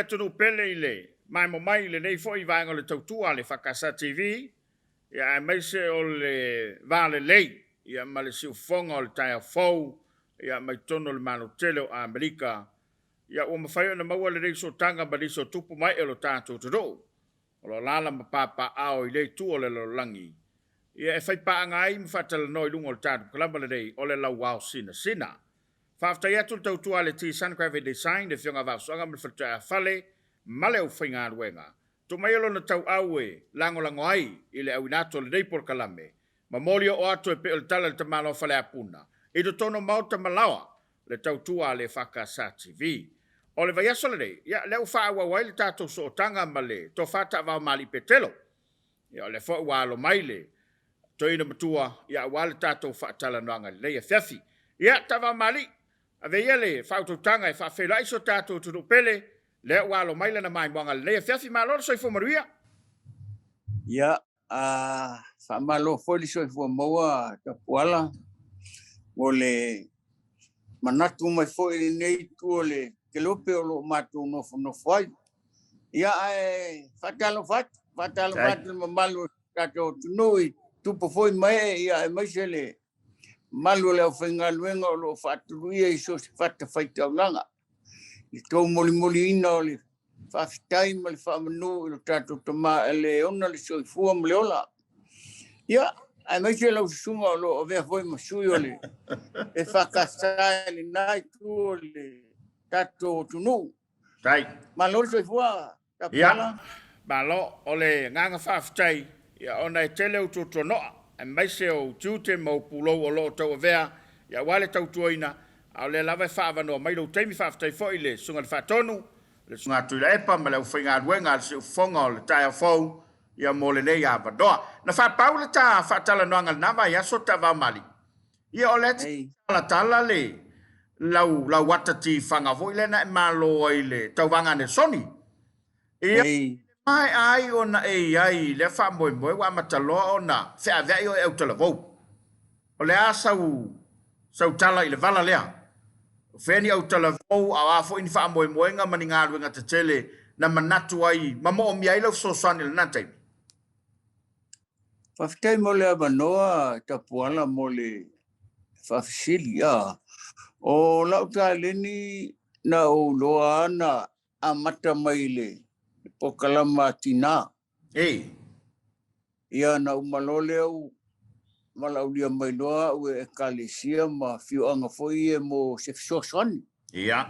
atunuu pele i le maemo mai i lenei foi vaega o le tautua a le EFKS TV, ia, aemaise o le va lelei, ia, ma le siufofoga o le taeao fou, ia, mai totonu o le Malo tele o Amerika. Ia, ua mafai ona maua lenei sootaga ma nisi o tupu ma ee o lo tatou atunuu o lo o alaala ma papaaao i lea itu o le lalolagi, ia, e faipaaga ai ma faatalanoa i luga o le tatou kalama lenei o le Lauao Sinasina. Faafetai atu le tautua a le T-Sun Graphic Design, le Afioga Vaafusuaga ma le Faletuaeafale ma le aufaigaluega. Tuu maia lona tauau e lagolago ai i le auina atu o lenei polokalame ma moli oo atu e pei o le tala i le tamaloa Faleapuna i totonu o maota ma laoa le tautua a le EFKS TV. O le vaiaso lenei, ia, lea ua faaauau ai le tatou sootaga ma le Tofa Taavao Mali'i Petelo. Ia, o lea foi ua alo mai le toeaina matua, ia, aua le tatou faatalanoaga i lenei afiafi. Ia, Taavao Mali'i, ave ia le faautautaga e faafeiloai si o tatou atunuu pele, lea ua alo mai lana maimoaga i lenei afiafi. Malo le soifua manuia. Ia, faamalo foi le soifua maua Tapuala mo le manatu mai foi i lenei itu o le kelope o lo o matou nofonofo ai. Ia, ae faatalofa atu, faatalofa atu i le mamalu o le tatou atunuu i tupu foi ma ee, ia, aemaise le mamalu o le aufaigaluega o lo o faatuluia i so o se fatafaitaulaga. I le tou molimoliina o le faafetai ma le faamanu i lo tatou Tama e le ona le soifua ma le ola. Ia, aemaise lau susuga o lo o avea foi ma sui o le EFKS i lena itu o le tatou atunuu. Tai. Malo le soifua, Tapuala. Malo, o le agaga faafetai, ia, ona e tele ou tuatuanoa, aemaise o ou tiute ma ou pulou o lo o tauavea, ia, aua le tautuaina, a o lea lava e faaavanoa mai lou taimi. Faafetai foi i le Susuga i le Faatonu, le Susuga a Tuilaepa ma le aufaigaluega a le Siufofoga o le Taeao Fou, ia, mo lenei avanoa. Na faapau le ta faatalanoaga i lena vaiaso Taavaomalii. Ia, o lea e talatala le lau, lau ata tifaga foi lea na e malo ai i le tauvaga a Nelesoni. Ia, maea ai ona e i ai i lea faamoemoe ua amata loa ona feaveai oe e autalavou. O le a sau, sau tala i le vala lea? O fea ni autalavou, a o a foi ni faamoemoega ma ni galuega tetele na manatu ai ma moomia ai lau fesoasoani i lena taimi? Faafetai mo le avanoa Tapuala mo le faafesili. O lau taleni na ou iloa na amata mai i le polokalama a Tina. Ei. Ia na uma loa lea ou valaaulia mai loa au e Ekalesia ma afioaga foi ia mo se fesoasoani. Ia.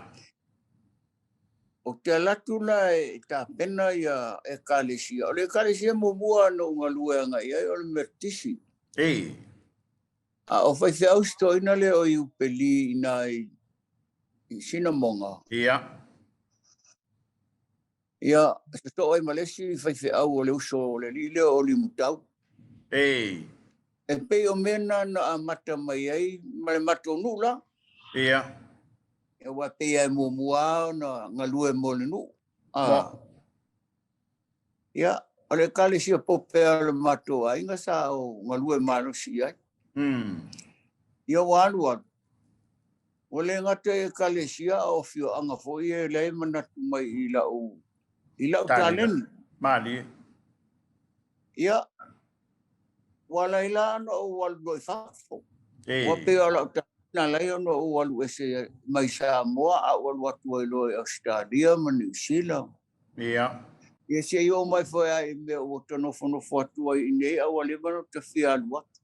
Ou te alu atu la e tapena ia Ekalesia. O le Ekalesia muamua na ou galue agai i ai o le Metotisi. Ei. A o faifeau si toeaina lea o Iupeli i ina i Sinamoga. Ia. Ia, sosoo ai ma le isi faifeau o le uso o le alii lea o Limutau. Ei. E pei o mea na na amata mai ai ma le matou nuu la. Ia. Aua e pei lava e muamua lava ona galue mo le nuu. Ah. Ia, o le ekalesia pope o le matou aiga sa ou galue malosi i ai. Ia ua alu alu, ua le gata i ekalesia a o afioaga foi e leai manatu mai i lau, i lau taleni. Malie. Ia, ua ala ai la ona ou alu loa i fafo. Ua pei o lau taleni na ala ai ona ou alu ese mai Samoa a ou alu atu ai loa i Ausetalia ma Niu Sila. Ia. Ia se i oo mai foi lava i mea ua ta nofonofo atu ai i inei a ua leva ona ta fia alu atu.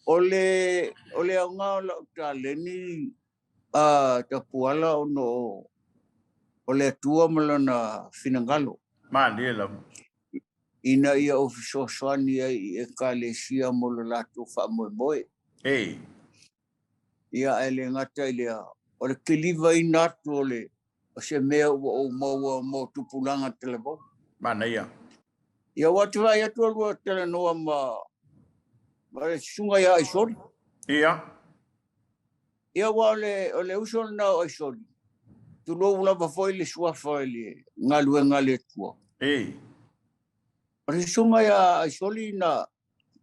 O le, o le aoga o lau taleni a Tapuala ona o, o le Atua ma lona finagalo. Malie lava. Ina ia ou fesoasoani ai i Ekalesia mo lo latou faamoemoe. Ei. Ia, ae le gata i lea, o le kilivaina atu o le, o se mea ua ou maua mo tupulaga talavou. Manaia. Ia, ua te vaai atu lua talanoa ma, ma le susuga ia Aisoli. Ia. Ia, aua o le, o le uso lena o Aisoli, tulou lava foi le suafa i le galuega a le Atua. Ei. O le susuga ia Aisoli na,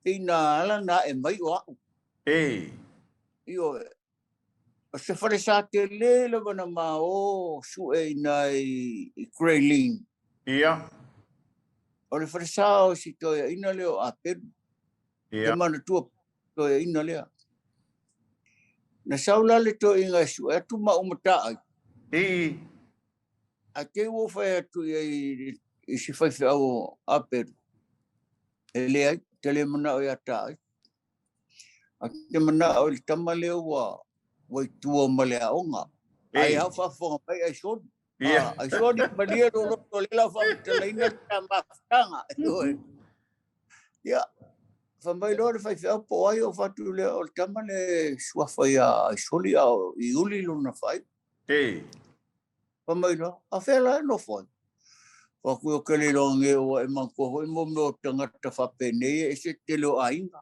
pei na ala na ae mai o au. Ei. Ioe. O se falesa tele lava na ma o sue i ina i Grey Lynn. Ia. O le falesa o si toeaina lea o Apelu. Te manatua toeaina lea. Na sau la le toeaina e sue atu ma ou mataai. Ae te i ua ou fai atu i ai i si faifeau o Apelu, e leai, ou te le manao ia taai. Ou te manao i le tama lea ua ua i tua ma le aoga. Ai a o faafofoga mai ai soli. Ai soli malie lou loto o lea la o faamatalaina le ta mafutaga. Ia, fai mai loa le faifeau po o ai ou fai atu lea o le tama lea e suafa ia Aisoli a o Iuli lona faaiuga. Fai mai loa, a fea la e nofo ai? Fai atu, ou te le iloa nei ua e manatua foi mo mea o tagata faapenei e ese le tele o aiga.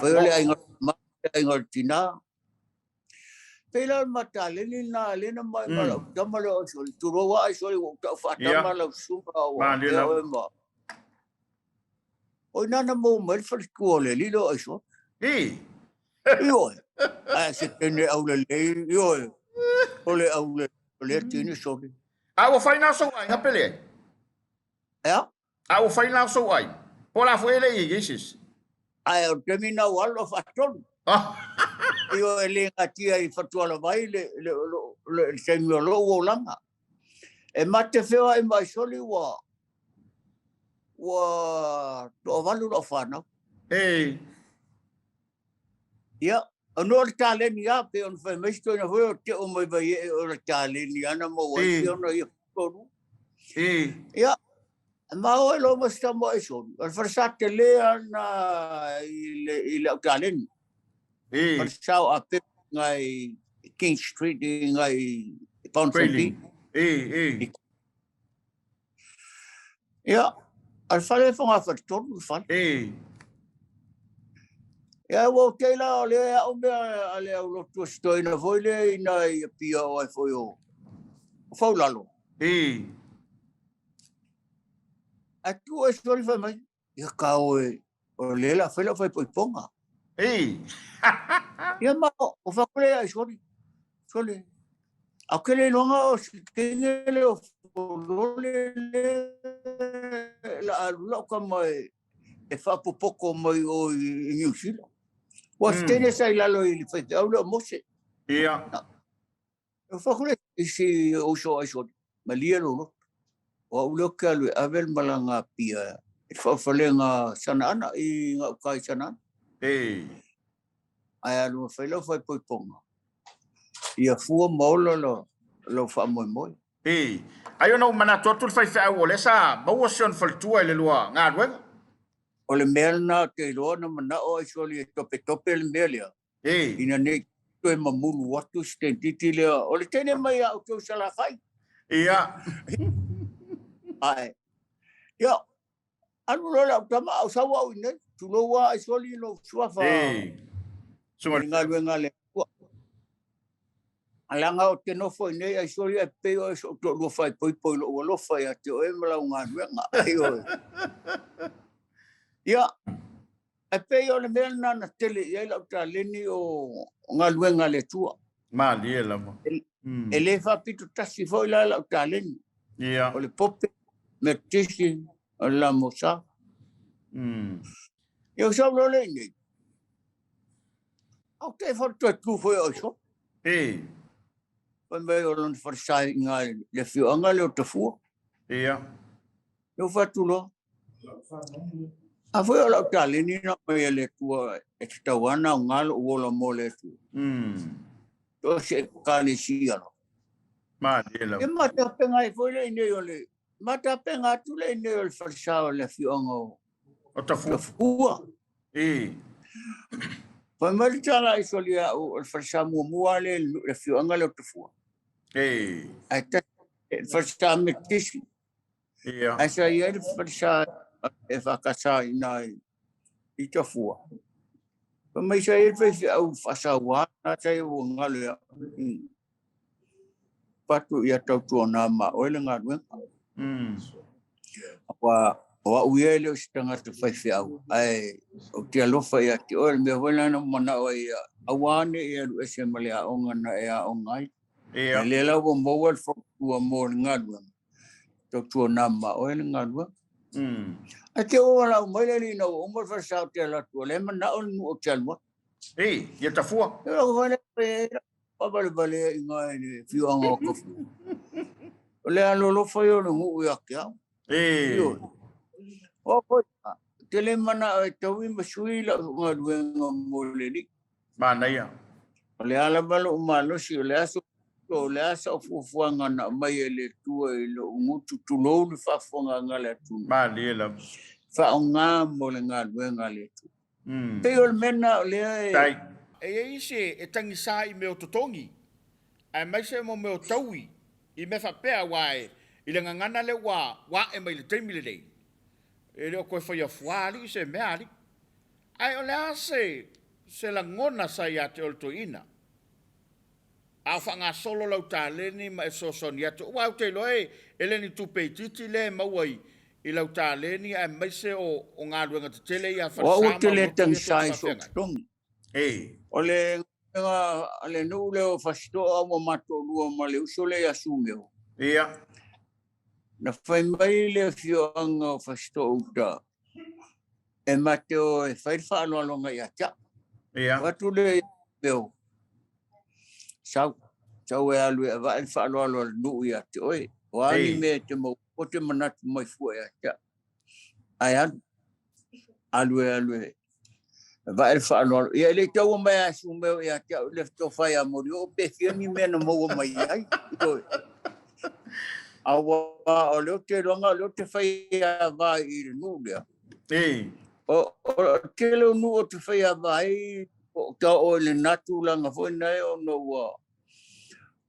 Fai o le aiga o le tama, le aiga o le tina. Pei la o le mataleni lena lea na mai ma lau tama lea o Aisoli. Tulou lava Aisoli ua ou tau faatama lau susuga ua ea oe ma... O i ina na maua mai le faletua o le alii lea o Aisoli. Ioe, ae se teine aulelei, ioe, o le aulelei o lea teine soli. A ua fai na o sou aiga pe leai? Ea? A ua fai na o sou aiga? Po o le a foi e le i ai se isi? Ae o le taimi na ua alu o faatolu. Ioe, e le gatia i Fatualavai le, le, le, le, le taimi o lou olaga. E ma te feoai ma Aisoli ua, ua toavalu lau fanau. Ia, ona o le taleni lava, pei ona fai mai si toeaina foi o teo mai Vaiee o le taleni lava na maua ai si ona ia tolu. Ia, ma o e loa ma si tama o Aisoli, o le falesa tele lava lena i le, i le au taleni. Falesa o Apepu i King Street i ngai Ponsonby. Ia, o le fale e fogafaletolu le fale. Ia, ua ou tei la o lea e ao mea a le aulotu a si toeaina foi lea i ina i Apia o ai foi o Faulalo. Ae tu e soli fai mai, ia ka oe, o lea la fai lau faaipoipoga. Ia ma o fai atu lea ia Soli, Soli, a ou te le iloga o si teine lea o Folole le la alu lau tama e faapopoto mai o i Niu Sila. Ua se teine sa i lalo i le faifeau lea o Mose. E fai atu le isi uso ai soli, malie lou loto. O au lea ou te alu e ave le malaga a Apia i le faaofalega Sanaana i gauta i Sanaana. Ae alu e fai lau faaipoipoga, ia fua ma ola lau faamoemoe. Ai ona ou manatu atu le faifeau o lea sa maua si ona faletua i le lua galuega. O le mea lena ou te iloa na manao ai soli e topetope le mea lea. Ina ne i toe mamulu atu si tentiti lea, o le teine mai a outou Salafai. Ae, ia, alu loa le au tama, a o sau au i inei, tulou lava ai soli lou suafa i le galuega a le Atua. Leaga ou te nofo i inei ai soli ae pei oe o sou toalua faaipoipo i lou alofa ia te oe ma lau galuega. Ioe. Ia, Ae pei o le mea lena na tele i ai lau taleni o galuega a le Atua. Malie lava. E le faapito tasi foi la lau taleni. O le pope, Metotisi, o le Lamosa. Ia o sau loa lea i inei. Au te fale toe tu foi o iso. Fai mai o lona falesa i ina i le afioaga lea o Tafua. Ia ou fai atu loa, A foi o lau taleni na aumai e le Atua e tatau lava ona aoga lou ola mo le Atua. So o se Ekalesia lava. Malie lava. Ia ma tapena ai foi le inei o le, ma tapena atu le inei o le falesa o le afioaga o O Tafua. Tafua. Fai mai le tala i soli au o le falesa muamua lea i le afioaga lea o Tafua. Ae tasi le falesa Metotisi. Ae sa i ai le falesa EFKS i ina i Tafua. Fai mai sa i ai le faifeau faasaua na sa i ua galo ia. Patu ia tautuana ma oe le galuega. Aua o au ia e le o se tagata faifeau, ae ou te alofa ia te oe, le mea foi lena na ou manao ai ia Aua ne i alu ese ma le aoga na e aoga ai. Ia lea la ua maua le fautua mo le galuega, tautuana ma oe le galuega. Ae te ua valaau mai le alii ina ua uma le falesa ou te alu atu, o lea e manao le nuu ou te alu ai. Ei, ia tafua. Ia lau fale e faavalevale ai i i le afioaga o Kafua. O le alolofa ia o le nuu ia te au. Ei. O foi, te le manao e taui ma sui lau galuega mo le alii. Manaia. O le a lava lou malosi, o le a o le a sau fuafuaga na aumai e le Atua i lou gutu, tulou le faafofogaaga a le atunuu. Malie lava. Faaaoga mo le galuega a le Atua. Pei o le mea lena o lea e. Tai. E i ai isi e tagisa i mea o totogi, aemaise mo mea o taui i mea faapea, aua e i le gagana lea ua ae mai i le taimi lenei, e le o toe faia fua alii se mea alii. Ae o le a se se lagona sa ia te oe le toeaina, a o faagasolo lau taleni ma e fesoasoani atu? Aua ou te iloa e e le ni tupe itiiti lea e maua i i lau taleni aemaise o o galuega tetele ia a O au falesa ou te ma le aulotu ia tou tagisa te i sou faafeagai. totogi. Ei. O le galuega a le nuu lea o Fasitoa ua matou ma le uso lea ia Sumeo. Ia. Na fai mai le afioaga o Fasitoa uta e ma te o e fai le faaaloaloga ia te au. Ia. O atu le Sumeo, sau, sau e alu e avae le faaaloalo a le nuu ia te oe. O a ni mea e te maua, o te manatu mai fua ia te au. Ae alu, alu e alu e vae le faaaloalo. Ia e le i taua mai a Sumeo ia te au le tofa ia Molioo pe fia ni mea na maua mai ai. Aua o lea ou te iloaga o lea ou te fai ava i le nuu lea. Ei. O le tele o nuu ou te fai ava ai, o ta oo i lena tulaga foi na e ona ua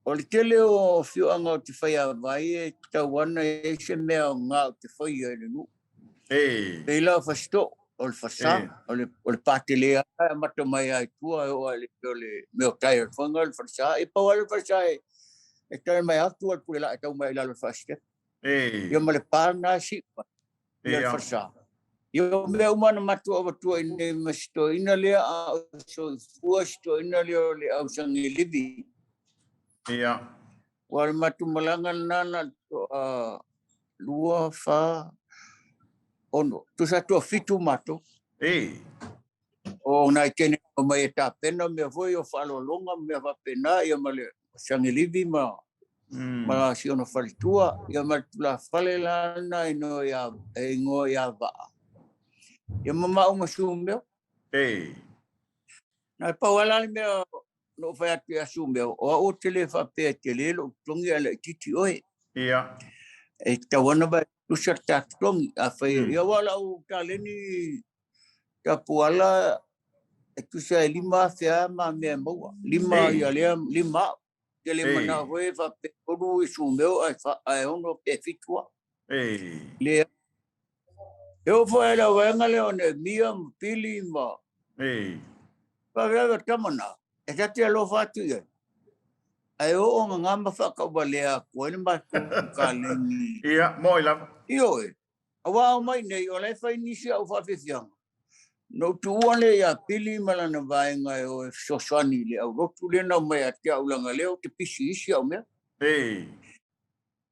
o le tele o afioaga ou te fai ava ai e tatau ana e i ai se mea aoga ou te faia i le nuu. Ei. Pei la o Fasitoo, o le falesa, o le o le patele lava e amata mai lava i tua e oo lava i le o le mea o tai o le faga o le falesa. E pau lava le falesa e e tali mai atu a le pule laa e tau mai i lalo o le faasitepa. Ei. Ia ma le pa lena e sii mai ia le falesa. Ia o mea uma na matou avatua i nei ma si toeaina lea a o soifua si toeaina lea o le Ausagelivi. Ia. Ua o le matou malaga lena na toa 2, 4, 6, tusa toafitu matou. Ei. O nai teine na omai e tapena mea foi o faaaloaloga ma mea faapena, ia ma le Sagelivi ma ma si ona faletua, ia ma le tulafale la na inoa ia, e igoa ia Vaa. Ia ma maau ma Sumeo. Ei. Na pau lava la le mea na ou fai atu ia Sumeo, o au ou te le faapea e tele lou totogi ae laitiiti oe. Ia. E tatau ana vae tusa le ta totogi. Afai, ia aua o lau taleni tapuala e tusa e 5,000 lava ma mea e maua. Lima ia lea, lima au. Te le manao foi e faapea tolu i Sumeo ae ae ono pe fitu au. Leai. E oo foi i le vaega lea o Neemia ma Pili ma faavave o tama na, e ta te alofa atu i ai. Ae oo gaga ma faatauvalea atu ai le matou kaleni. Ia, moi lava. Ioe. Aua ao mai nei, o la e fai nisi au faafiafiaga. Na ou tuua lea ia Pili ma lana vaega e o e fesoasoani i le aulotu lea na aumai ia te au leaga lea ou te pisi i isi au mea. Ei.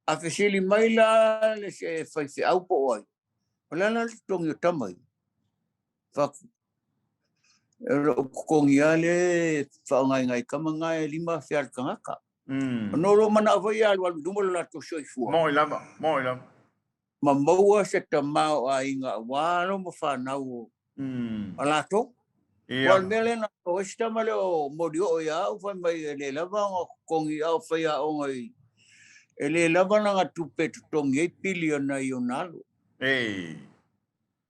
A fesili mai la le se faifeau po o ai, o le a la le totogi o tama ia? Fai atu, o lou totogi lava lea e faaaoga i nai tama na e 5,000 a le tagata. Ona o lou manao foi ia alualu i luma lo latou soifua. Moi lava, moi lava. Ma maua se tamaoaiga aua alo ma fanau o a latou. Aua o le mea lea na o ai si tama lea o Molioo ia au fai mai e le lava ona totogi a o faiaoga i e le lava lana tupe e totogi ai pili ona i ona alo. Ei.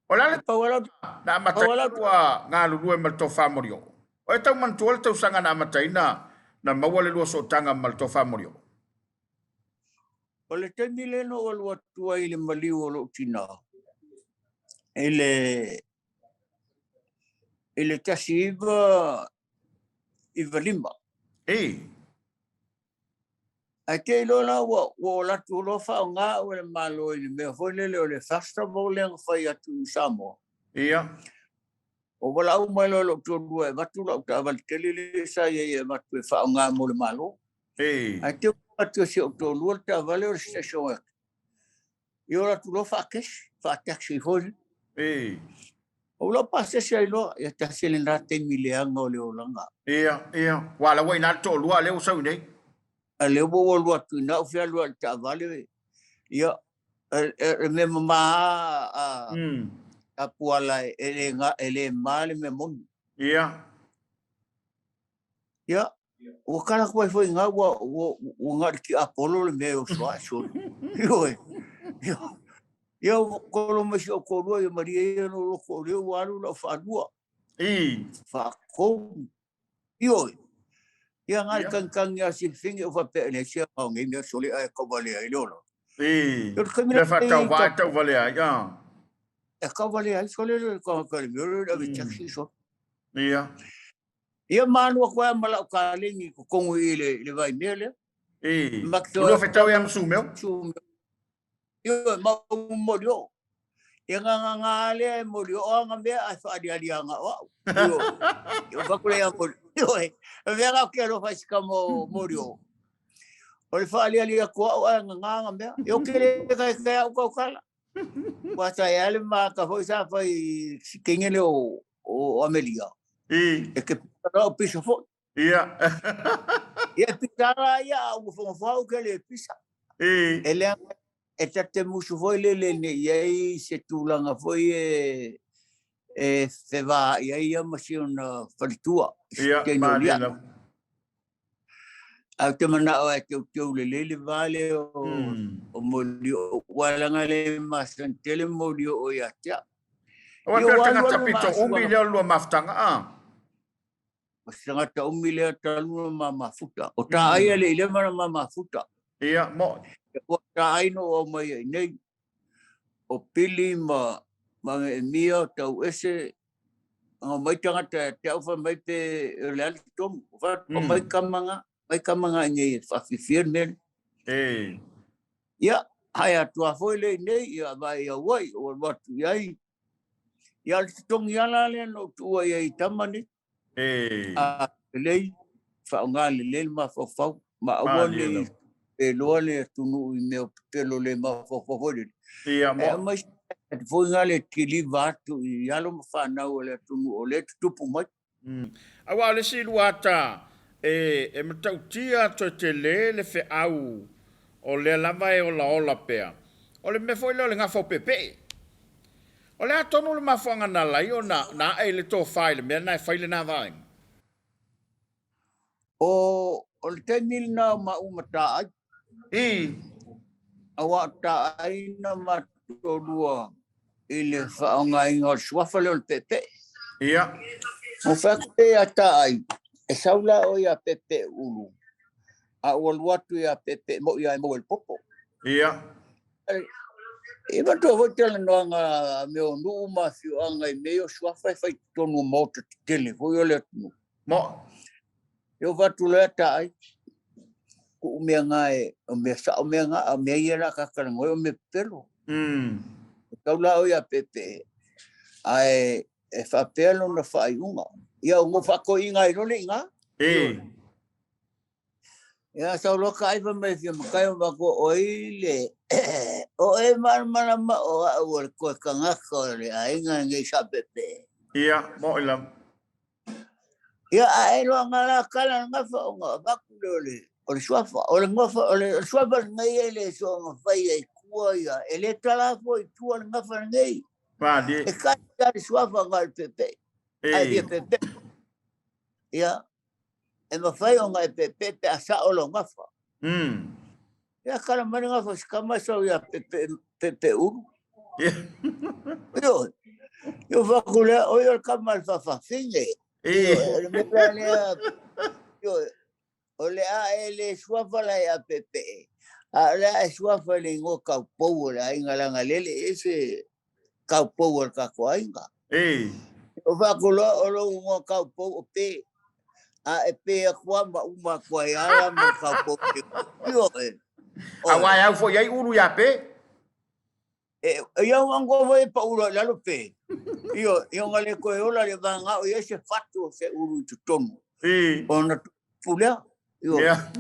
O le a le Pau lava na amataina ua galulue ma le tofa Molioo? O e tau manatua le tausaga na amataina na maua le lua sootaga ma le tofa Molioo? O le taimi lea na ou alu atu ai i le maliu o lou tina i le i le 1995. Ei. Ae te i loa la ua ua o latou loa faaaoga au e le Malo i le mea foi lele o le festival lea na fai atu i Samoa. Ia. Ua valaau mai loa lou toalua e avatu lau taavale tele lea sa i ai e avatu e faaaoga mo le Malo. Ae te atu e si ou toalua le taavale o le station wagon. Ia ola atu loa faakesi, faataxi foi lea. Ou lau pasese ai loa, ia tasi lena taimi leaga o le olaga. Ia, ia. Ua ala ua i ina le toalua a lea ua sau i inei. A lea ua ou alu atu i ina ou fealuai i le taavale, ia, e mea mama a a Puala e le e le ma le mea moni. Ia, ua kala atu ai foi i ina ua ua ua na o le tiapolo le mea e oso ae solo. Ioe. Ia, ia ua kolo mai si ou toalua, ia malie ia lou loto o lea ua alu lau faalua. Faatolu. Ioe. Ia na le tagitagi a Silafini o faapea e leai se aga o nei mea sole ae tauvalea ai le ola. I. Le faatauvaa e tauvalea ai. E tauvalea ai sole le tagata i le mea lea o le ave taxi sole. Ia. Ia ma alu atu ai ma lau kalegi i totonu i le vaimea lea. I. Ua fetau ia ma Sumeo? Sumeo. Ioe, ma ou moli oo. Ia ngā lea e moli oo anga mea ae whaaliali anga o au. Ioe, o whakule ia moli. Ioe, e mea ngā ke alofa i sika mo moli oo. O le whaaliali aku au ae ngā anga mea. E o kere kai kai au kau kala. Ua sai ale ma ka foi sa fai sikenge le o Amelia. E ke pisa o pisa foi. Ia. Ia pisa la ia a ua whangawhau ke le pisa. E lea e ta te musu foi le le ne i ai se tūlanga foi e e whewā i ai ia ma si ona whalitua. Ia, malie lava. Au te manao e teu teu le lele vale o, o moli o walanga le masan tele moli o ia tea. Aua pea o tagata pito umi lea o lua mafutaga a. O se tagata umi lea talu na ma mafuta. O tā ai ale i lema na ma mafuta. Ia, mo. E ua tā ai no o mai ai nei. O Pili ma, ma me emia o tau ese, nga mai tangata e te au wha mai pe o le ali tomu. O wha mm. mai kamanga, mai kamanga i nei e whawhiwhia mele. E. Ia, hai atua foi le nei, ia vai au ai, o watu i ai. Ia le totogi ala lea na ou tuua i ai i tama nei. A lelei, faaaoga lelei le mafaufau, ma aua ne i peloa le atunuu i mea o pepelo le mafaufau foi lele. Ia, mo. E aumai se foi ngā le kiliva atu i alo ma whanau o le atunuu o lea e tutupu mai. Aua o le isi lua ata e matautia toe tele le feau o lea lava e olaola pea. O le mea foi lea o le gafa o peepee. O le a tonu le mafuaaga na ala ai ona na ae i le tofa i le mea lena e fai lena vaega? O le taimi lena o maʻu ma Taai. Aua o Taai na matolua i le faaaogaina o le suafa lea o le peepee. Ia. Ua fai atu lea ia Taai, e sau la oe ia Peepee Ulu, a ua alu atu ia Peepee Moi ia e maua i le popo. Ia. E manatua foi talanoaga a mea o nuu ma afioaga i mea ia o suafa e fai i totonu o maota tetele foi o le atunuu. Mo. E ova atu loa Taai, kuu mea nga e, o mea sao mea nga, a o mea ia la ka talanoa ai o mea pepelo. E tau la oe ia Peepee, ae e faapea lona faaiuga. Ia o mo faatoiga ai loa le iga. Ia sau loa ka aiva mai fia makai o makou oi le o e malamalama o au o le koe kangaka o le aiga nei sa Peepee. Ia, mo i lava. Ia a e loa nga la kala ngafa o nga vaku le o le o le suafa o le ngafa o le suafa nei e le so nga fai ai kua ia e le tala fo i tua le ngafa nei. Malie. E ka le suafa nga le Peepee. Ai ia Peepee. Ia e mafai ona e pepe pe a sao lou gafa. Ia kala mai le gafa si kama e sau ia pepe, pepe ulu. Ioe. Io faku lea, oi o le kama le fafafine. Ioe, o le mea la lea, ioe, o le a e le suafa la ia pepe. A o le a e suafa le ingoa kaupou o le aiga leaga lele e se kaupou o le tatou aiga. O faku loa o lou igoa kaupou o Pe. A e pe atu lava ma uma atu ai lava ma le kaupou Ioe. Aua e au foi ai ulu ia Pe. E, ia ua angoa foi e pau loa i lalo Pe. Io, io nga le koe ola le vanga o ia se fatu o se uru i totonu. I. Ona tupu lea. Io. Ia.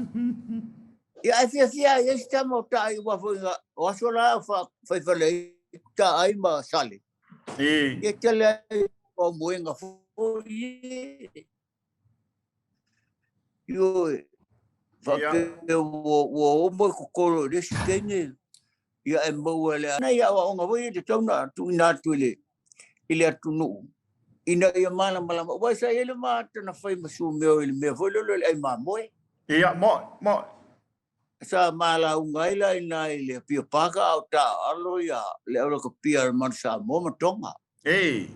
Ia ai fia fia ia se tama o ta ai ua foi nga o aso la fa fai fale ta ai ma sale. I. Ia tele ai o moenga foi. Ioe, faapea ua oo mai kokolo i le isi teine, ia e maua e le Nai aoaoga foi e tatau ona tuuina atu i le i le atunuu ina ia malamalama. Aua sa i ai le maata na fai ma sumeo i le mea foi lele o le ai mamoe. Ia, moe, moe. Sa malauga ai la ina i le Apia Park a o taaalo ia le aulakapia a le Manu Samoa ma Tonga. Ei.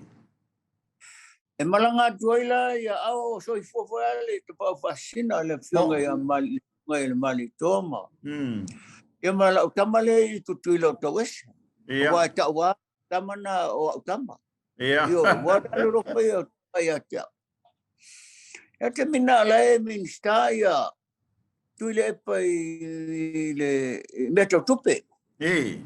E malaga atu ai la ia ao o soifua foi a le tapaau faasisina le afioga ia Mali le Malietoa ma ia ma lau tama le i Tutuila o Tauese. Ia. Aua e tau a tama na o au tama. Ia. Io, ua lalo ia ia te au. Ia te mina la e minista ia Tuilaepa i le mea tau tupe. Ei.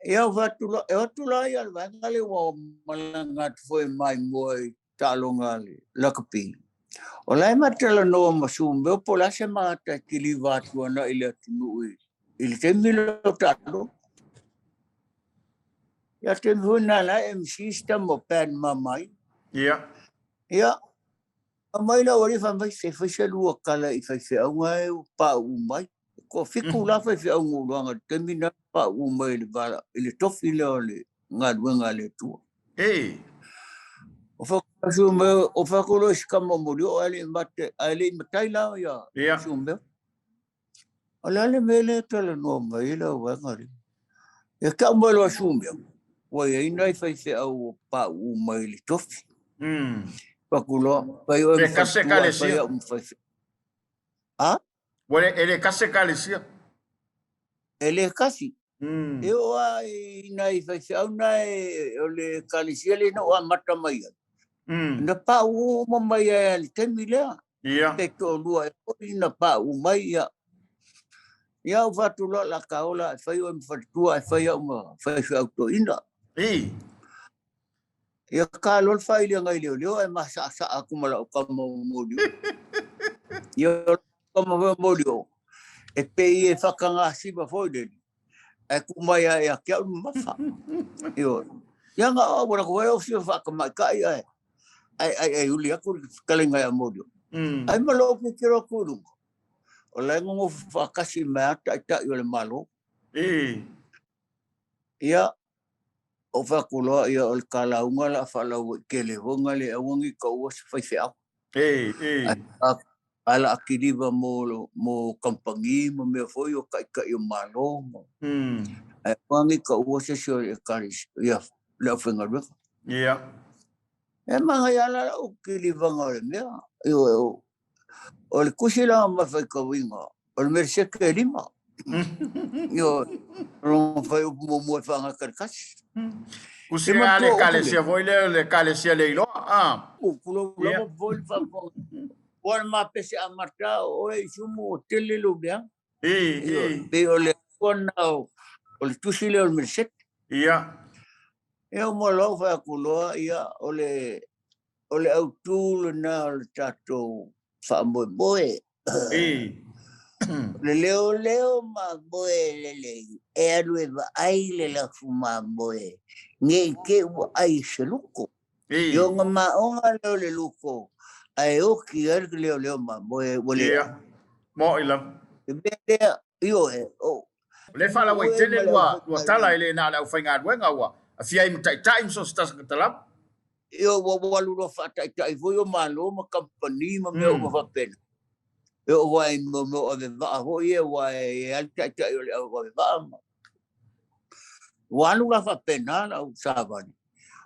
Ia o atu la, e atu la ia le vaega lea ua malaga atu foi mai mua i taaloga a le lakapi. O la e matalanoa ma Sumeo po o le a se maata e kiliva atu ana i le atunuu i le taimi lea o taaloga. Ia taimi foi na la MC se tama o Pat Mamai. Ia. Ia, Aumai lau alii fai mai, se fai se lua kala i faifeauga e ua pauu mai. Ko fiku la faifeauga uluaga i le taimi na pauu mai i le vala, i le tofi lea o le galuega a le Atua. Ei. O whakasu me, o whakolo i sikama moli o ae le i mate, ae le i matai la ia Ia. Sumeo. O le a le mea lea e talanoa mai ai lau vaega lea? Ia tau mai loa Sumeo, ua i ai nai faifeau ua pauu mai i le tofi. Paku loa, fai oe Le ma kase faletua, fai ekalesia. au ma faifeau. A? Ua le, e le kase ekalesia. E le kasi. E oo lava i nai faifeau na e, o le ekalesia lea na ou amata mai ai. Na pauu uma mai ai i le taimi lea. Ia. Pe toalua e foi na pauu mai ia. Ia ou fatu loa la ka ola e fai oe ma faletua e fai au ma faifeau toeaina. I. Ia ka loa le failiga i leoleo ae masaasaa atu ma lau tama o Molioo. Ia o lau tama foi o Molioo, e pei e whakangasiva foi lele, ae ku mai a ia ke au le mamafa. Ioe. Ia nga o ua lako ai o fia whakamaikai ae ai ai ai uli aku le fetalaiga ia Molioo. Ai ma lou titiro atu i luga, o la e nonofo faatasi mai a taitai o le Malo. Ia, o fai atu loa ia o le kalauga la faalauaitele foi na le aua nei taua se faifeau. Ae la kiliva mo mo kamupani ma mea foi o taitai o Malo ma ae aua nei taua se isi o le ekalesia ia le aufaigaluega. E manaia la lau kilivaga o le mea. Ioe, o le tusi la ma faitauina o le Melesete e lima. Ioe, o lona fuaiupu muamua e faagata i le tasi. Tusi a le ekalesia foi lea, le ekalesia le iloa, a. Tulou lava foi le faafofoga. Ua le mapese amata o oe i sumu o tele lou leaga. I. Pei o le atua lena o le tusi lea o le Melesete. Ia. Ia uma loa fai atu loa, ia, o le O le autū lena o le tatou faamoemoe. O le leoleo mamoe lelei e alu e vaai le lafu mamoe ne i te i ua ai i se luko. I ona maoga lea o le luko ae oti ai le leoleo mamoe ua le ai. Moʻi lava. Le mea lea, ioe, o. O lea e faalauaitele lua tala e le na o le aufaigaluega ua afia ai ma taitai ma so o se tasi lava. Ioe, ua alu loa faataitai foi o Malo ma kamupani ma mea uma faapena. E oo lava i mea o ave vaa foi ia, aua e i ai le taitai o le au ave vaa. Ma... Ua alu la faapena lau savali.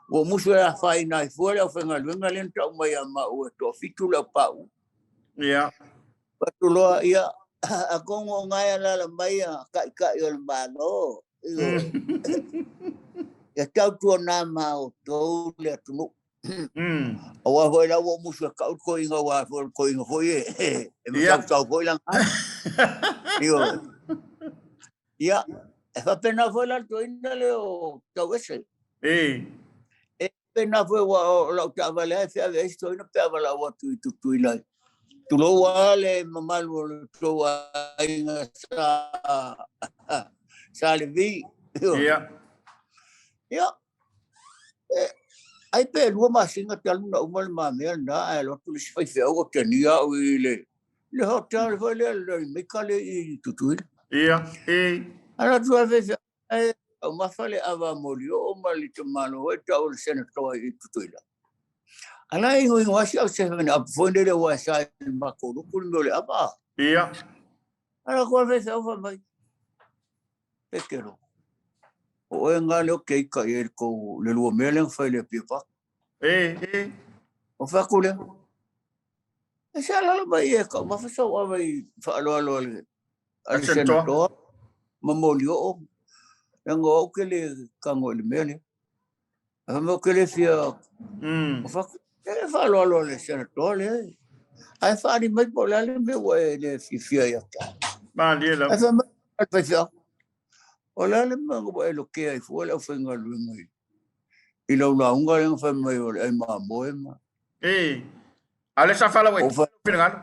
Ua ou musu e afaina ai fua le aufaigaluega lea na tau mai ia maua e toafitu le aupauu. Ia. Atu loa, ia, atonu o na e alaala mai a taitai o le Malo, ioe. Ia tautuana ma outou le atunuu. Aua foi la ua ou musu e kau le toeaina, aua foi o le toeaina foi e matautau foi lana aga. Ioe. Ia, e faapena foi la le toeaina lea o Tauese. Pēnā foi aua o lau taavale lava e feaveai ai si toeaina pe a valaau atu i Tutuila. Tulou lava le mamalu o le tou aiga sa sa Levi. Ia. Ia. E, ai pe lua masina talu na uma le ma mea lena ae alu atu le isi faifeau otegia au i le le hotel foi lea le Mika le i Tutuila. Ia, e. Alu atu le faifeau ae taumafa le ava molioo ma le tamalo foi tau o le Senator i Tutuila. Ala e ingoingo lava si au seven up foi lele aua e sa i le matou lotu le mea o le ava. Ia. Ala koa le faifeau fai mai, Petero, o oe nga lea ou te ika i ai i le tou, le lua mea lea na fai i le Apia Park. E, e. O fai atu lea, e se alala mai e taumafa sau ava i faaaloalo a le a le Senator ma Molioo, leaga o au ke le tago i le mea lea. Ae fai mai ou te le fia, o fai atu, e faaaloalo a le Senator lea. Ae faaali mai po o le a le mea ua e le fiafia ia te au. Malie lava. Ae fai mai le faifeau, o le a le mea ua e lokea ai fua le aufaigaluega i lau lauga lea na fai mai o le ai mamoe ma. E, a o lea sa faalauaitele lou finagalo.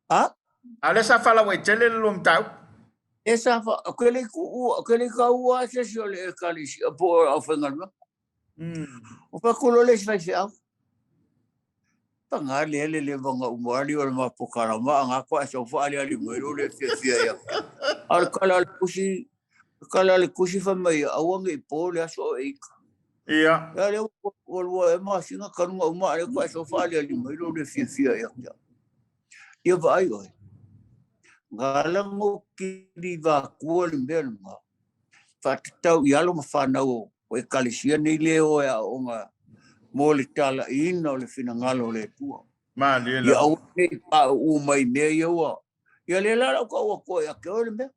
A? A o lea sa faalauaitele le lua mataupu. E sa fa, ke le ku, ke le kaua se isi o le ekalesia po o le aufaigaluega. O fakulo le isi faifeau. Paga lea le leva na uma ali o le mapokalama a nga koa e sau faaliali mai lo le fiafia ia. A o le kala a le kusi, le kala a le kusi fai mai aua nei po le aso o e ika. Ia. Ia lea ua lua e masina kanuga uma a lea koa e sau faaliali mai lo le fiafia ia. Ia vaai oe. Gala ngo kili vakua le mea lena. Faatatau i alo ma fanau o ekalesia nei le o e aooga mo le talaiina o le finagalo o le Atua. Malie Ia lava. aua nei pauu mai mea ia ua. Ia lea la lau tau atu ia te oe le mea.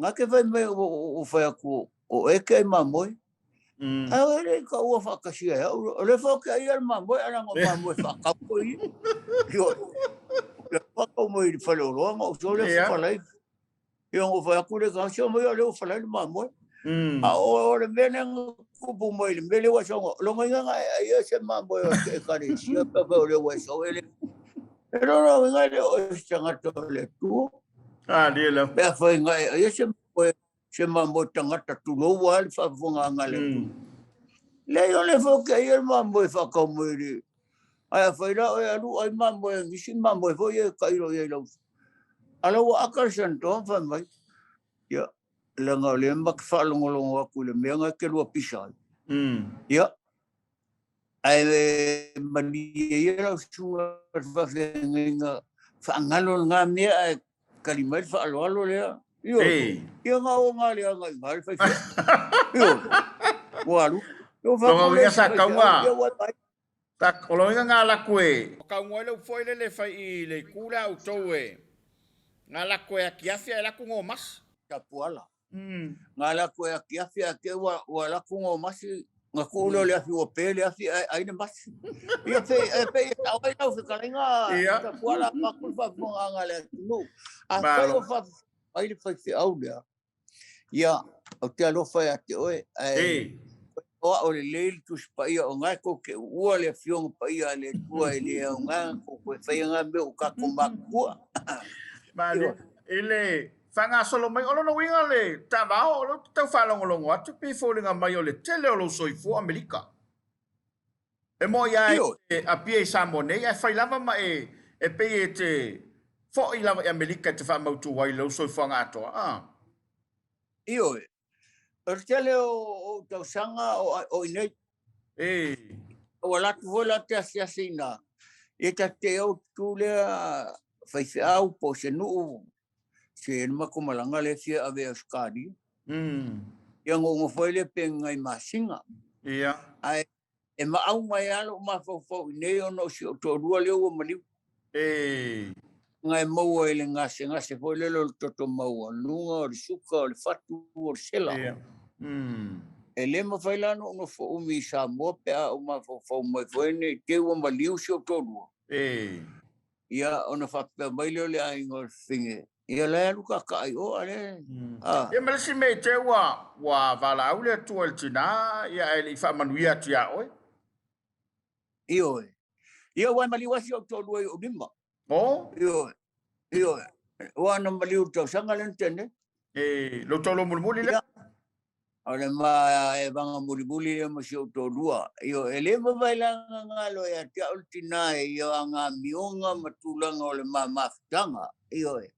Nga ke fai mai ua fai atu o e ke ai mamoe. Ae o le ka ua whaakasia e au. O le whao ke ai le mamoe, ana ngā mamoe whaakau ko i. Io, le whakau mai i le whale o roa, ngā uso le whalai. Io, ngā whai aku le ka sio mai o le whalai le mamoe. A o le mea ne ngā kupu mai le mea le wa songa. Longa inga ngā e ai se mamoe o te ekalesia, pe o le wa sau e le. E lona uiga le o e se tangata o le Atua. Ah, le la. Pe a whai ngā e ai se mamoe se mamoe tangata tulou a le faafofoga le Atua. Leai o le fau ke ai le mamoe whakau mai le. Ai a whai la oe alu ai mamoe ngisi mamoe foi e kairo i ai lau. Ala ua aka le santoa whai mai. Ia, leaga o lea ma ke whaalongolongo aku i le mea ngai ke lua pisa ai. Ia, ae malie ia lau susuga le faafeagaiga faagalo lena mea ae kali mai le faaaloalo lea. Ioe, ia nga o nga lea ngai nga le faifeau. Ioe, ua alu. Ua Lona faapea uiga sa le kauga. faifeau, ia ua mai. O lona uiga nga laku e. O kauga ai le upu foi lele e fai i le itu lea a outou e nga laku e akiafi ae laku gomasi. Tapuala. Nga laku e akiafi ae te ua ua laku gomasi nga kuu lea o le afi ua pe le afi ae ai le masi. Ia pe e pe e tau ai lau fetalaiga Tapuala a faatu le faafofogaaga a le atunuu. Afai o faafofoga mai le faifeau lea, ia ou te alofa ia te oe ae o ao lelei le Tusi Paia o nga e tou te uua le Afioga Paia a le Atua e le aoga tou toe faia nga mea o tatou matutua. Malie i le faagasolo mai o lona uiga le taavao o lea ou te tau faalogologo atu pei e foliga mai o le tele o lou soifua Amerika. E moe a e apia i Samoa nei ae fai lava ma e e pei e te fo'i lava i Amerika e te faamautu ai lou soifuaga atoa. A. Ioe. O le tele o ou tausaga o i nei. E. Ua alu atu foi la te asiasi i ina. Ia ta te ou tu lea faifeau po o se nuu se le matou malaga lea fia ave i Ausetalia. Ia ona ou nofo ai lea pe nai masina. Ia. Ae e maau mai lava lou mafaufau i nei ona o si ou toalua lea ua maliu. E. Na e maua i le gasegase foi lele o le toto maualuga, o le suka, o le fatu, o le sela. Ia. E le mafai la ona ou nofo umi i Samoa pe a ou mafaufau mai foi nei te i ua maliu si ou toalua. E. Ia, ona faapea mai lea o le aiga o le fafine, Ia la e alu kaakaa i o a le a. Ia ma le isi mea i te ua ua valaau le Atua i le tinā ia ae le i faamanuia atu iā oe. Ioe. Ia ua e maliu lava si ou toalua i ou lima. O? Ioe. Ioe. Ua na maliu i le tausaga lea na tea nei. E, lou toalua mulimuli lea? Ia. O le ma evaga mulimuli lea ma si ou toalua. Ioe, e le vavae laga galo ia te au le tinā i ia amioga ma tulaga o le ma mafutaga. Ioe,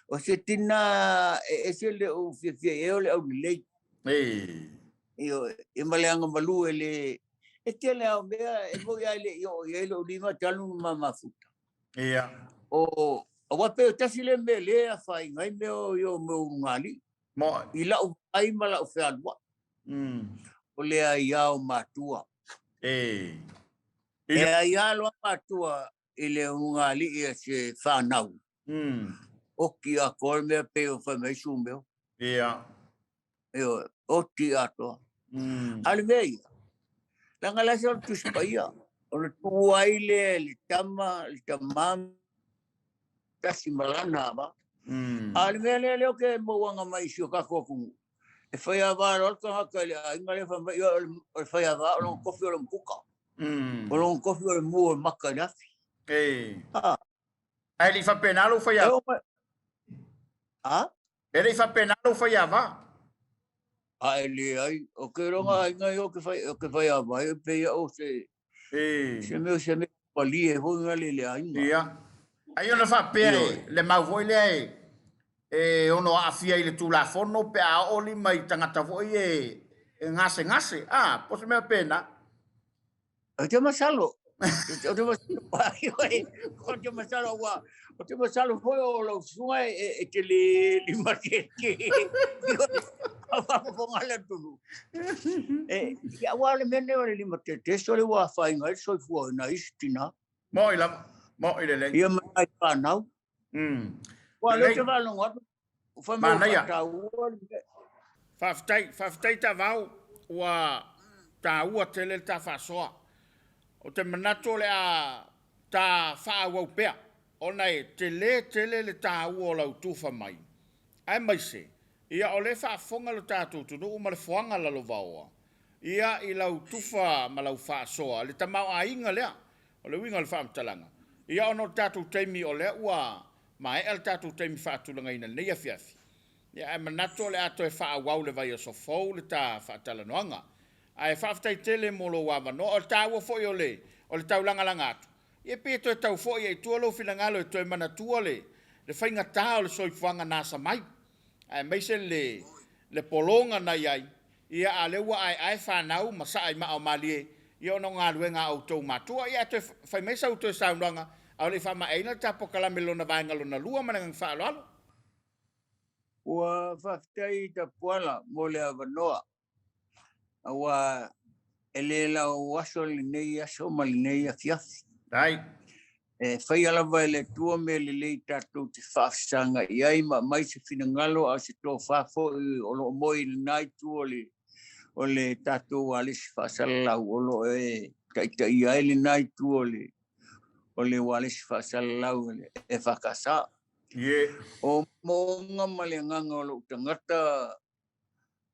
o se tinā e ese le ou fiafia i ai o le aulelei. Ioe, ia ma le agamalu e le e tele lava o mea e moni lava e le i oo i ai lou lima talu ona ma mafuta. Ia. O, aua pei o tasi lea mea lea e afaina ai mea o ia mea o ulugalii. Moe. I lau vaai ma lau fealuai. O le aia o matua. E. E aia loa matua i le ulugalii a se fanau. Oti atoa le mea pei o fai mai Sumeo. Ia. Ioe, oti atoa. A o le mea ia, leaga la se o le Tusi Paia, o le tuu ai lea i le tama, le tamā, tasi ma lana ava. A o le mea lea lea ou te mauaga mai i si o tatou atunuu, e faiava loa le tagata i le aiga lea fai mai, o le faiava o lona tofi o le umukuka. O lona tofi o le mu o le maka i le afi. Ae le i faapena lou faiava. A? E le i faapena lou faiava. A e leai, o ke iloga aiga ia o ke fai, o ke faiava ai, pei o se, se mea, se mea palie foi nga le le aiga. Ia. Ai ona faapea e, le mau foi lea e, e ono aafia i le Tulafono pe a oo lima i tagata foi e, e gasegase. A, po o se mea pena. Ou te masalo, ou te masalo, ou te masalo, ua, ou te masalo foi o lau susuga e, e te le lima te te, a faafofoga le atunuu. E, ia, aua o le mea lenei o le lima tete, sole ua afaina ai le soifua o nai isi tinā. Mo'i lava, mo'i lelei. Ia ma nai fanau. Ua lea ou te faalogo atu, fai mai ua faataua le mea. Faafetai, faafetai Tavao, ua taua tele le ta faasoa. Ou te manatu o le a ta faaauau pea, ona e tele tele le taua o lau tufa mai, aemaise, ia o lea e faafofoga lo tatou atunuu ma le foaga lalovaoa, ia i lau tufa ma lau faasoa, le tamaoaiga lea, o le uiga o le faamatalaga, ia ona o le tatou taimi o lea ua maea le tatou taimi faatulagaina i lenei afiafi, ia ae manatu o le a toe faaauau le vaiaso fou le ta faatalanoaga. Ae faafetai tele mo lou avanoa. O le taua foi o le o le taulagalaga atu, ia pei e toe tau foi ai i tua lou finagalo e toe manatua le le faigata o le soifuaga na asa mai, aemaise le le pologa na i ai, Ia, a o lea ua aeae fanau ma saa i maa o malie, ia ona o galuega a outou matua. Ia, ae toe fai mai sau toe saunoaga, a o le i faamaeaina le ta pokalame lona vaega lona lua ma le agaga faaaloalo. Ua faafetai Tapuala mo le avanoa, aua e le lau aso lenei aso ma lenei afiafi. Dai. E faia lava e le Atua mea lelei tatou te faafesagai ai ma aumai se finagalo a o se tofa foi o lo o moe i lena itu o le o le tatou ualesi faasalalau o lo o e taitaia ai lena itu o le o le ualesi faasalalau e le EFKS. Yeah. O moonga ma le agaga o lou tagata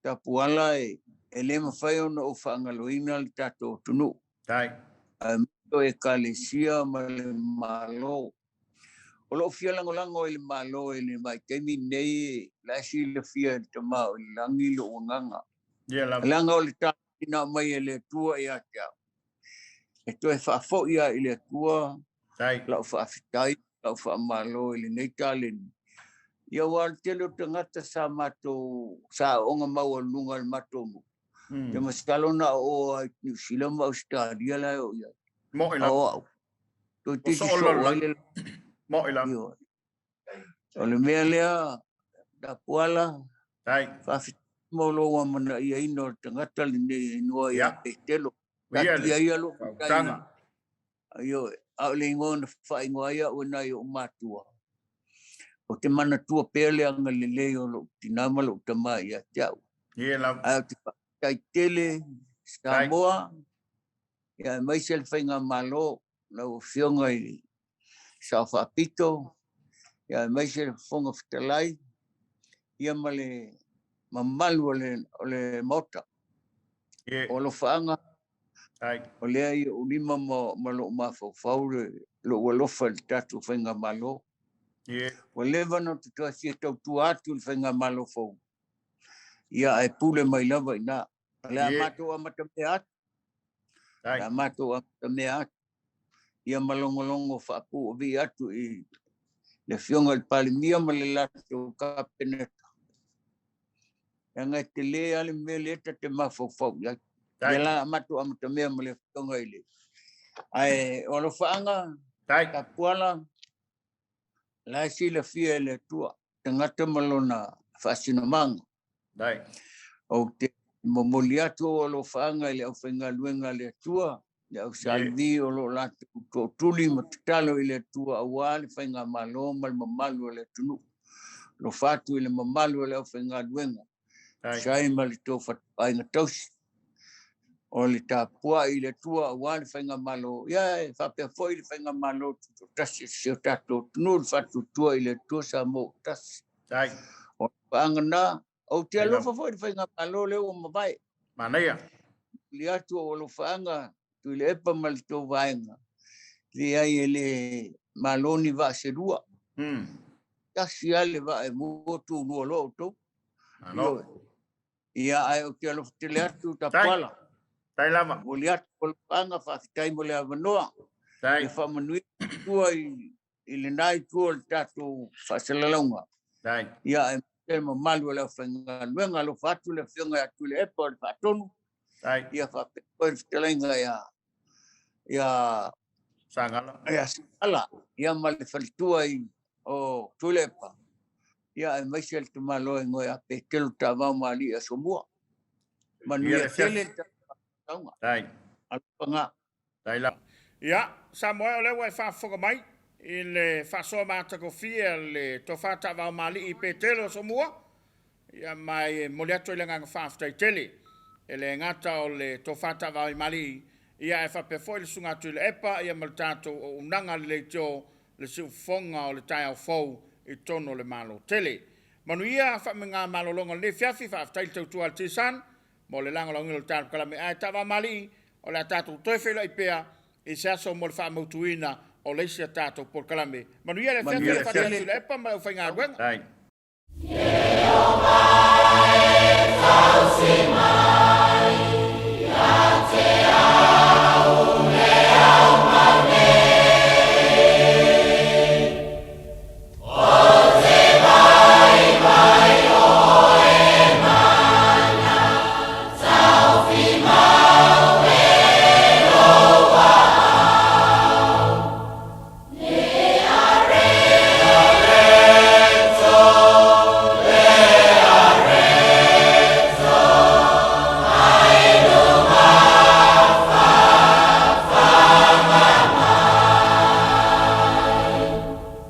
Tapuala e le mafai ona ou faagaloina le tatou atunuu. Dai. Aemaise o Ekalesia ma le Malo. O lou fia lagolago i le Malo i le vaitaimi lenei, la e silafia e le Tama o i le Lagi lou agaga. Ia lava. Leaga o le taleni na aumai e le Atua ia te au, e toe faafoi lava i le Atua Dai. lau faafetai, lau faamalo i lenei taleni. Ia aua o le tele o tagata sa matou, sa aooga maualuluga i le matou nuu, Te masalo na oo ai Niu Sila ma Ausetalia la e oo i ai. Mo'i lava. A o au, toeitiiti soo ai le Mo'i lava. O le mea lea, Tapuala, faafetai mo lou amanaiaina o le tagata lenei e igoa ia Petelo. Taatia ia lou tai, ioe, a o le igoa na faaigoa ai au e nai ou matua, ou te manatua pea le agalelei o lou tinā ma lou tama ia te au. Ae ou te faafetai tele Samoa, ia aemaise le faigamalo, lau Afioga i le Sao Faapito, Ia aemaise le Fofoga Fetalai, ia ma le mamalu o le, o le Maota. Yeah. O alofaaga, Ai. o lea i ou lima ma, ma lou mafaufau le, lou alofa i le tatou Faigamalo. Yeah. Ua leva ona ou toe fia tautua atu i le Faigamalo fou, ia ae pule mai lava i ina. O le a Yeah. matou amatamea atu, o Ai. le a matou amatamea atu, ia ma logologo faapuuavii atu i le Afioga i le Palemia ma le latou Kapeneta. Leaga e tele lava le mea lea ta te mafaufau i ai. Tai. Ia la a matou amatamea ma le Afioga i le... Ae o alofaaga, Tai. Tapuala, la e silafia e le Atua, tagata ma lona faasinomaga. Tai. Ou te momoli atu ou alofaaga i le aufaigaluega a le Atua, le au salvi o lo o latou tootuli ma tatalo i le Atua aua le faigamalo ma le mamalu o le atunuu. Alofa atu i le mamalu o le aufaigaluega, Tai. tusa ai ma le tou fatuaiga tausi. O le tapuai i le Atua aua le faigamalo, ia e faapea foi le faigamalo tutoatasi o si o tatou atunuu, le faatuatua i le Atua Samoa ua tasi. Tai. O le paaga na, ou te Tai alofa lava. foi i le faigamalo lea ua mavae. Manaia. Momoli atu ou alofaaga Tuilaepa ma le tou vaega, leai e le malo ni vaa se lua. Tasi lava le vaa e mua tulua loa outou. Malo. Ioe. Ia, ae ou te alofa tele atu Tai. Tapuala. Tai lava. Momoli atu ou alofaaga, faafetai mo le avanoa. Tai. Ia faamanuia le Atua i, i lena itu o le tatou faasalalauga. Tai. Ia, aemaise le mamalu o le aufaigaluega, alofa atu le Afioga ia Tuilaepa o le Faatonu. Tai. Ia faapea foi le fetalaiga ia ia Sagala. ia Sagala, ia ma le faletua i o Tuilaepa. Ia aemaise le tamaloa i ngoe a Petelo Tavao ma alii Asomua. Ia Manuia le tele afiafi. le tatou Tai. Alofa nga. Tai lava. Ia, Samoa, o lea ua e faafofoga mai i le faasoa matagofie a le Tofa Taavaomalii Petelo Asomua. Ia, ma e momoli atu ai le agaga faafetai tele. E le gata o le Tofa Taavaomalii, ia ae faapea foi le Susuga Tuilaepa, ia ma le tatou auaunaga le leitio le siufofoga o le taeao fou i totonu o le Malo tele. Manuia faamega malologa o lenei afiafi, faafetai le tautua a le T-Sun mo le lagolagoina o le tatou kalame. Ae Taavaomalii, o le a tatou toe feiloai pea i se aso mo le faamautuina o le isi a tatou polokalame. Manuia le afiafi, Manuia le fati tele. atu i le epa ma le aufaigaluega.